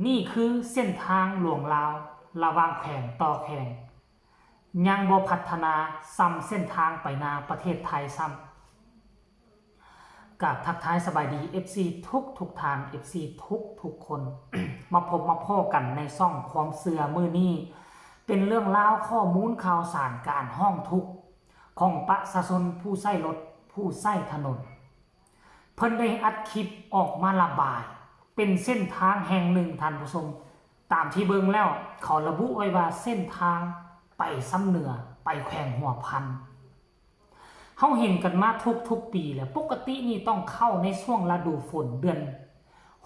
ນີ້ຄືເສັ້ນທາງຫຼວງລາວລະຫວ່າງແຂວງຕໍ່ແຂວງ ຍັງບໍ່ພັດທະນາສ່ຳເສັ້ນທາງໄປນາປະເທດໄທຊ້ຳ. ກາບທັກທາຍສະບາຍດີ ເອັຟຊີ ທຸກໆທ່ານ ເອັຟຊີ ທຸກໆຄົນ ມາພົບມາພໍ້ກັນໃນຊ່ອງຄວາມເຊື່ອມື້ນີ້ ເປັນເລື່ອງລາວຂໍ້ມູນຂ່າວສານການຮ້ອງທຸກຂອງປະຊາຊົນຜູ້ໃຊ້ລົດ ຜູ້ໃຊ້ຖະໜົນ. ເພິ່ນໄດ້ອັດຄລິບອອກມາລະບາຍ ເປັນເສັ້ນທາງແຫ່ງໜຶ່ງທ່ານຜູ້ຊົມ, ຕາມທີ່ເບິ່ງແລ້ວ ເຂົາລະບຸໄວ້ວ່າເສັ້ນທາງໄປຊຳເໜືອ ໄປແຂວງຫົວພັນ. ເຮົາເຫັນກັນມາທຸກໆປີແຫຼະ, ປົກກະຕິນີ້ຕ້ອງເຂົ້າໃນຊ່ວງລະດູຝົນ ເດືອນ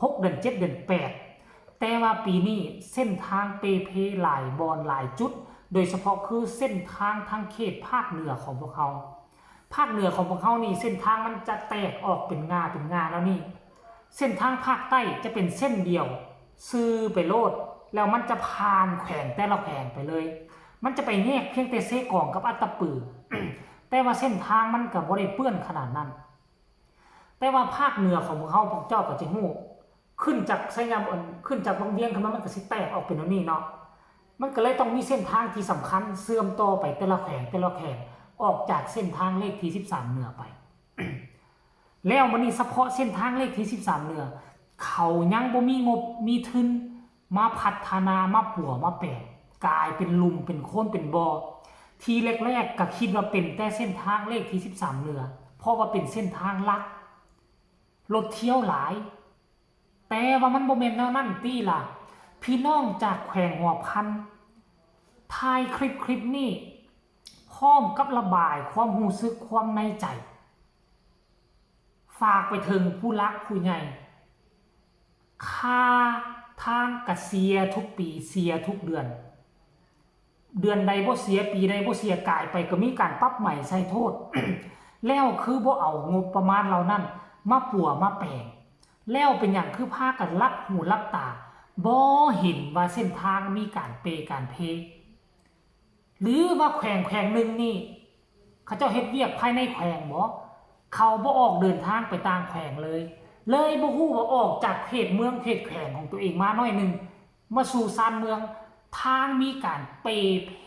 ຫົກ ເດືອນເຈັດ ເດືອນແປດ ແຕ່ວ່າປີນີ້ເສັ້ນທາງເປ່ເພຫຼາຍບ່ອນຫຼາຍຈຸດ, ໂດຍສະເພາະຄືເສັ້ນທາງທາງເຂດພາກເໜືອຂອງພວກເຮົາ. ພາກເໜືອຂອງພວກເຮົານີ້ ເສັ້ນທາງມັນຈະແຕກອອກເປັນງ່າເປັນງ່າແລ້ວນີ້. ເສັ້ນທາງພາກໃຕ້ຈະເປັນເສັ້ນດຽວຊື່ໄປໂລດ ແລ້ວມັນຈະຜ່ານແຂວງແຕ່ລະແຂວງໄປເລີຍ. ມັນຈະໄປແຍກພຽງແຕ່ເຊກອງກັບອັດຕະປື, ແຕ່ວ່າເສັ້ນທາງມັນກະບໍ່ໄດ້ເປື້ອນຂະໜາດນັ້ນ. ແຕ່ວ່າພາກເໜືອຂອງພວກເຮົາ ພວກເຈົ້າກໍຈະຮູ້ ຂຶ້ນຈາກໄຊຍະ ອັນ ຂຶ້ນຈາກວັງວຽງຂຶ້ນມາ ມັນກໍຊິແຕກອອກເປັນແນວນີ້ເນາະ. ມັນກໍເລີຍຕ້ອງມີເສັ້ນທາງທີ່ສຳຄັນເຊື່ອມຕໍ່ໄປແຕ່ລະແຂວງ ແຕ່ລະແຂວງ ອອກຈາກເສັ້ນທາງເລກທີສິບສາມເໜືອໄປ. ແລ້ວມານີ້ສະເພາະເສັ້ນທາງເລກທີສິບສາມເໜືອ ເຂົາຍັງບໍ່ມີງົບມີທຶນມາພັດທະນາ ມາປົວມາແປງ ກາຍເປັນຫຼຸມເປັນໂຄນເປັນບໍ່. ທີແລກໆກໍຄິດວ່າເປັນແຕ່ເສັ້ນທາງເລກທີສິບສາມເໜືອ ເພາະວ່າເປັນເສັ້ນທາງຫຼັກ ລົດທ່ຽວຫຼາຍ. ແຕ່ວ່າມັນບໍ່ແມ່ນແນວນັ້ນຕິລະ. ພີ່ນ້ອງຈາກແຂວງຫົວພັນ ຖ່າຍຄລິບຄລິບນີ້ ພ້ອມກັບລະບາຍຄວາມຮູ້ສຶກ ຄວາມໃນໃຈ ຝາກໄປເຖິງຜູ້ຫຼັກຜູ້ໃຫຍ່. ຄ່າທາງກະເສຍທຸກປີ ເສຍທຸກເດືອນ. ເດືອນໃດບໍ່ເສຍ ປີໃດບໍ່ເສຍ ກາຍໄປກໍມີການປັບໃໝໃສ່ໂທດ. ແລ້ວຄືບໍ່ເອົາງົບປະມານເຫຼົ່ານັ້ນມາປົວມາແປງ? ແລ້ວເປັນຫຍັງຄືພາກັນຫຼັບຫູຫຼັບຕາ ບໍ່ເຫັນວ່າເສັ້ນທາງມີການເປ່ການເພ? ຫຼືວ່າແຂວງແຂວງໜຶ່ງນີ້ ເຂົາເຈົ້າເຮັດວຽກພາຍໃນແຂວງບໍ? ເຂົາບໍ່ອອກເດີນທາງໄປຕ່າງແຂວງເລີຍ ເລີຍບໍ່ຮູ້ວ່າອອກຈາກເຂດເມືອງເຂດແຂວງຂອງຕົວເອງມາໜ້ອຍໜຶ່ງ ມາສູ່ຊານເມືອງ ທາງມີການເປ່ເພ.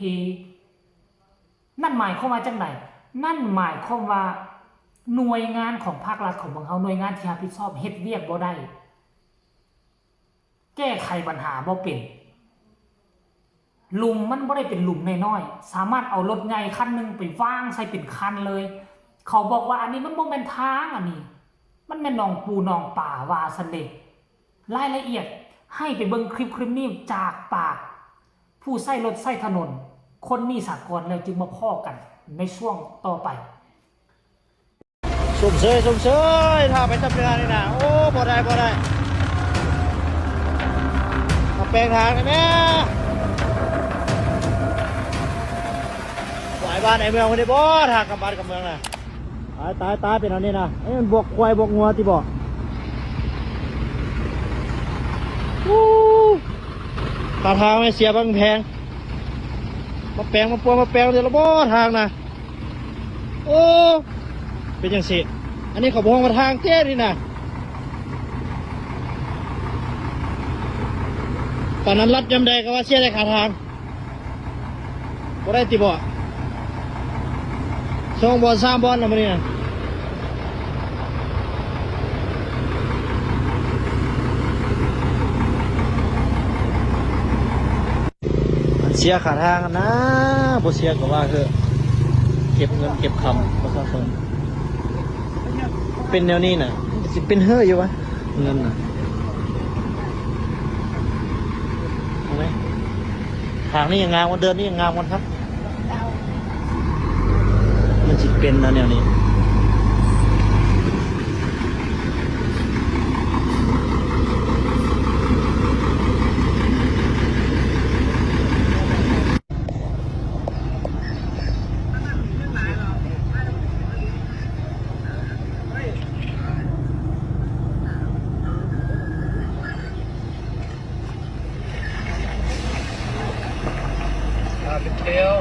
ນັ້ນໝາຍຄວາມວ່າຈັ່ງໃດ? ນັ້ນໝາຍຄວາມວ່າໜ່ວຍງານຂອງພາກລັດຂອງພວກເຮົາ ໜ່ວຍງານທີ່ຮັບຜິດຊອບເຮັດວຽກບໍ່ໄດ້ ແກ້ໄຂບັນຫາບໍ່ເປັນ. ຫຼຸມມັນບໍ່ໄດ້ເປັນຫຼຸມນ້ອຍໆ ສາມາດເອົາລົດໃຫຍ່ຄັນໜຶ່ງໄປວາງໃສ່ເປັນຄັນເລີຍ. ເຂົາບອກວ່າ ອັນນີ້ມັນບໍ່ແມ່ນທາງ ອັນນີ້ມັນແມ່ນໜອງປູໜອງປາ ວ່າຊັ້ນເດ. ລາຍລະອຽດໃຫ້ໄປເບິ່ງຄລິບຄລິບນີ້ຈາກປາກຜູ້ໃຊ້ລົດໃຊ້ຖະໜົນຄົນນີ້ສາກ່ອນ ແລ້ວຈຶ່ງມາພໍ້ກັນໃນຊ່ວງຕໍ່ໄປ. ຊົມເຊີຍ ຊົມເຊີຍ ຖ້າໄປຕຳເໜືອນີ້ນະ ໂອ້ ບໍ່ໄດ້ ບໍ່ໄດ້ ມາແປງທາງໄດ້ແມ້. ຫຼາຍບ້ານໃນເມືອງພຸ້ນເດ້ບໍ່ ທາງກັບບ້ານກັບເມືອງນະ. ຕາຍ ຕາຍ ຕາຍ ເປັນອັນນີ້ນະ ເອີ ມັນບວກຄວາຍບວກງົວຕິບໍ? ອູ້ ຄ່າທາງແມ່ເສຍບັກແພງ ມາແປງ ມາປົວມາແປງເທື່ອລະບໍ່ທາງນະ. ໂອ້ ເປັນຈັ່ງຊີ້ ອັນນີ້ເຂົາບໍ່ຮ້ອງວ່າທາງເດ້ນີ້ນະ. ປານນັ້ນລັດຍາມໃດກໍວ່າເສຍແຕ່ຄ່າທາງ. ບໍ່ໄດ້ຕິບໍ? ສອງບ່ອນສາມບ່ອນລະມື້ນີ້ນະ. ເສຍຄ່າທາງນະ ບໍ່ເສຍກໍວ່າເຖາະ ເກັບເງິນເກັບຄຳປະຊາຊົນ. ເປັນແນວນີ້ນະ ມັນຊິເປັນເຮີ້ຢູ່ວະ ເງິນນະ. ເຫັນໄໝ? ທາງນີ້ຍັງງາມກວ່າ ເດີ່ນນີ້ຍັງງາມກວ່າຄັກ. ມັນຊິເປັນນະແນວນີ້. ອ່າ ເປັນແຖວ.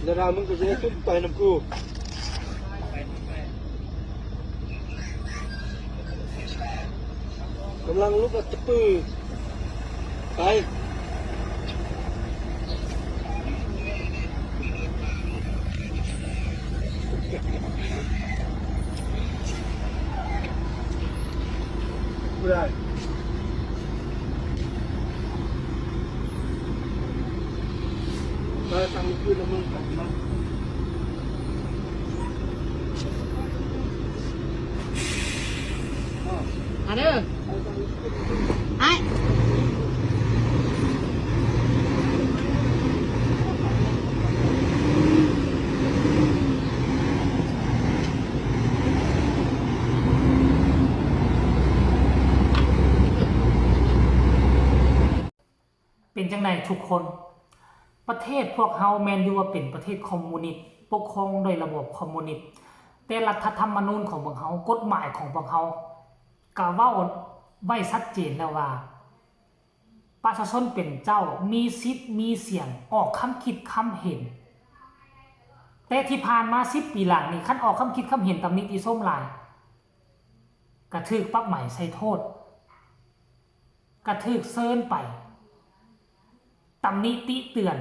ດາລາ ມຶງກໍຊິໄດ້ຂຶ້ນໄປນຳກູ. ກຳລັງລຸກອັດຕະປື ໄປ. ບໍ່ໄດ້ ໄປ ຕັ້ງຄືນລະເມືອງກັນເນາະ. ມາເດີ ອ້າຍ. ເປັນຈັ່ງໃດທຸກຄົນ? ປະເທດພວກເຮົາແມ່ນຢູ່ວ່າເປັນປະເທດຄອມມູນິດ, ປົກຄອງໂດຍລະບອບຄອມມູນິດ, ແຕ່ລັດຖະທຳມະນູນຂອງພວກເຮົາ, ກົດໝາຍຂອງພວກເຮົາ ກະເວົ້າໄວ້ຊັດເຈນແລ້ວວ່າ ປະຊາຊົນເປັນເຈົ້າ, ມີສິດມີສຽງ, ອອກຄຳຄິດຄຳເຫັນ. ແຕ່ທີ່ຜ່ານມາສິບປີຫຼັງນີ້, ຄັນອອກຄຳຄິດຄຳເຫັນ, ຕຳໜິຕິຊົມຫຼາຍ, ກະຖືກປັບໃໝໃສ່ໂທດ, ກະຖືກເຊີນໄປ, ຕຳໜິຕິເຕືອນ.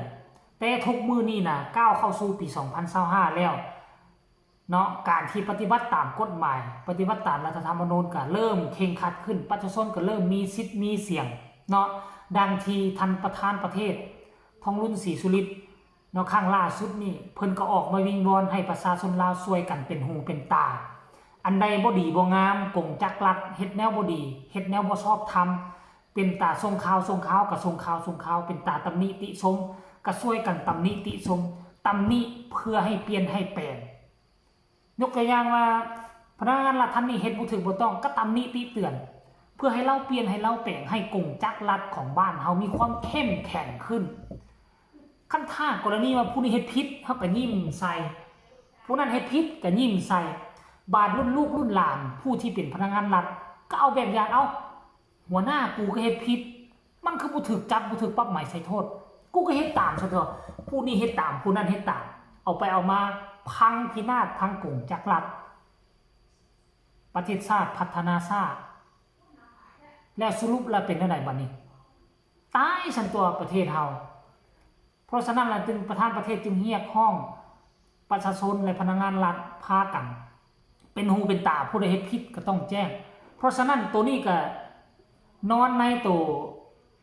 ແຕ່ທຸກມື້ນີ້ນະ, ກ້າວເຂົ້າສູ່ປີສອງພັນຊາວຫ້າແລ້ວ ເນາະ, ການທີ່ປະຕິບັດຕາມກົດໝາຍ, ປະຕິບັດຕາມລັດຖະທຳມະນູນ ກະເລີ່ມເຄັ່ງຄັດຂຶ້ນ, ປະຊາຊົນກະເລີ່ມມີສິດມີສຽງເນາະ. ດັ່ງທີ່ທ່ານປະທານປະເທດ ທອງລຸນ ສີສຸລິດ ເນາະ, ຄັ້ງລ່າສຸດນີ້ ເພິ່ນກະອອກມາວິງວອນໃຫ້ປະຊາຊົນລາວຊ່ວຍກັນເປັນຫູເປັນຕາ. ອັນໃດບໍ່ດີບໍ່ງາມ, ກົງຈັກລັດເຮັດແນວບໍ່ດີ, ເຮັດແນວບໍ່ຊອບທຳ, ເປັນຕາສົ່ງຂ່າວ, ສົ່ງຂ່າວກະສົ່ງຂ່າວ, ສົ່ງຂ່າວເປັນຕາຕຳໜິຕິຊົມ, ກະຊ່ວຍກັນຕຳໜິຕິຊົມ, ຕຳໜິເພື່ອໃຫ້ປ່ຽນໃຫ້ແປງ. ຍົກຕົວຢ່າງວ່າ ພະນັກງານລັດທ່ານນີ້ເຮັດບໍ່ຖືກບໍ່ຕ້ອງ ກໍຕຳໜິຕິເຕືອນ ເພື່ອໃຫ້ລາວປ່ຽນ ໃຫ້ລາວແປງ ໃຫ້ກົງຈັກລັດຂອງບ້ານເຮົາມີຄວາມເຂັ້ມແຂງຂຶ້ນ. ຄັນຖ້າກໍລະນີວ່າຜູ້ນີ້ເຮັດຜິດ ເຮົາກໍຍິ້ມໃສ່, ຜູ້ນັ້ນເຮັດຜິດກໍຍິ້ມໃສ່. ບາດລຸ້ນລູກລຸ້ນຫຼານ ຜູ້ທີ່ເປັນພະນັກງານລັດ ກໍເອົາແບບຢ່າງ ເອົ້າ ຫົວໜ້າກູກໍເຮັດຜິດ ມັນຄືບໍ່ຖືກຈັບ ບໍ່ຖືກປັບໃໝໃສ່ໂທດ ກູກໍເຮັດຕາມຊະເຖາະ. ຜູ້ນີ້ເຮັດຕາມ ຜູ້ນັ້ນເຮັດຕາມ ເອົາໄປເອົາມາພັງພິນາດທັງກົງຈັກລັດ ປະເທດຊາດພັດທະນາຊ້າ ແລ້ວສະຫຼຸບແລ້ວເປັນແນວໃດບັດນີ້? ຕາຍຊັ້ນຕົວະປະເທດເຮົາ. ເພາະສະນັ້ນລະຈຶ່ງ ປະທານປະເທດຈຶ່ງຮຽກຮ້ອງປະຊາຊົນ ແລະ ພະນັກງານລັດພາກັນເປັນຫູເປັນຕາ ຜູ້ໃດເຮັດຜິດກໍຕ້ອງແຈ້ງ. ເພາະສະນັ້ນໂຕນີ້ກໍນອນໃນໂຕ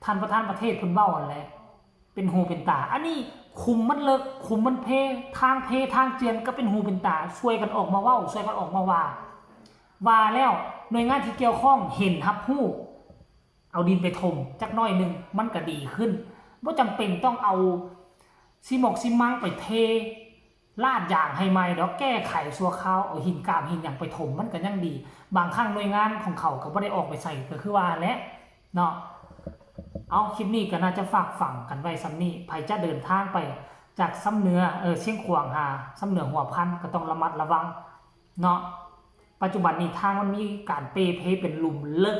ທ່ານປະທານປະເທດເພິ່ນເວົ້າຫັ້ນແຫຼະ ເປັນຫູເປັນຕາ. ອັນນີ້ຂຸມມັນເລິກ ຂຸມມັນເພ ທາງເພທາງເຈື່ອນ ກໍເປັນຫູເປັນຕາ ຊ່ວຍກັນອອກມາເວົ້າ ຊ່ວຍກັນອອກມາວ່າ. ວ່າແລ້ວໜ່ວຍງານທີ່ກ່ຽວຂ້ອງເຫັນຮັບຮູ້ ເອົາດິນໄປຖົມຈັກໜ້ອຍໜຶ່ງ ມັນກະດີຂຶ້ນ. ບໍ່ຈຳເປັນຕ້ອງເອົາຊີໝົກຊີມັງໄປເທ ລາດຢາງໃຫ້ໃໝ່ດອກ, ແກ້ໄຂຊົ່ວຄາວ ເອົາຫີນກາບຫີນຫຍັງໄປຖົມ ມັນກະຍັງດີ. ບາງຄັ້ງໜ່ວຍງານຂອງເຂົາກໍບໍ່ໄດ້ອອກໄປໃສ ກໍຄືວ່າຫັ້ນແຫຼະເນາະ. ເອົາ ຄລິບນີ້ກໍໜ້າຈະຝາກຝັງກັນໄວ້ສ່ຳນີ້. ໃຜຈະເດີນທາງໄປຈາກຊຳເໜືອ ເອີ ຊຽງຂວາງຫາຊຳເໜືອຫົວພັນ ກໍຕ້ອງລະມັດລະວັງເນາະ. ປັດຈຸບັນນີ້ທາງມັນມີການເປ່ເພເປັນຫຼຸມເລິກ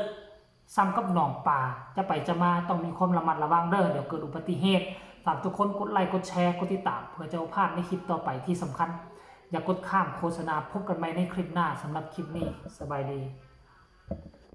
ສ່ຳກັບໜອງປາ, ຈະໄປຈະມາຕ້ອງມີຄວາມລະມັດລະວັງເດີ້ ດຽວເກີດອຸບັດຕິເຫດ. ຝາກທຸກຄົນກົດໄລ ກົດແຊ ກົດຕິດຕາມ ເພື່ອຈະບໍ່ພາດໃນຄລິບຕໍ່ໄປ. ທີ່ສຳຄັນ ຢ່າກົດຂ້າມໂຄສະນາ. ພົບກັນໃໝ່ໃນຄລິບໜ້າ. ສຳລັບຄລິບນີ້ ສະບາຍດີ.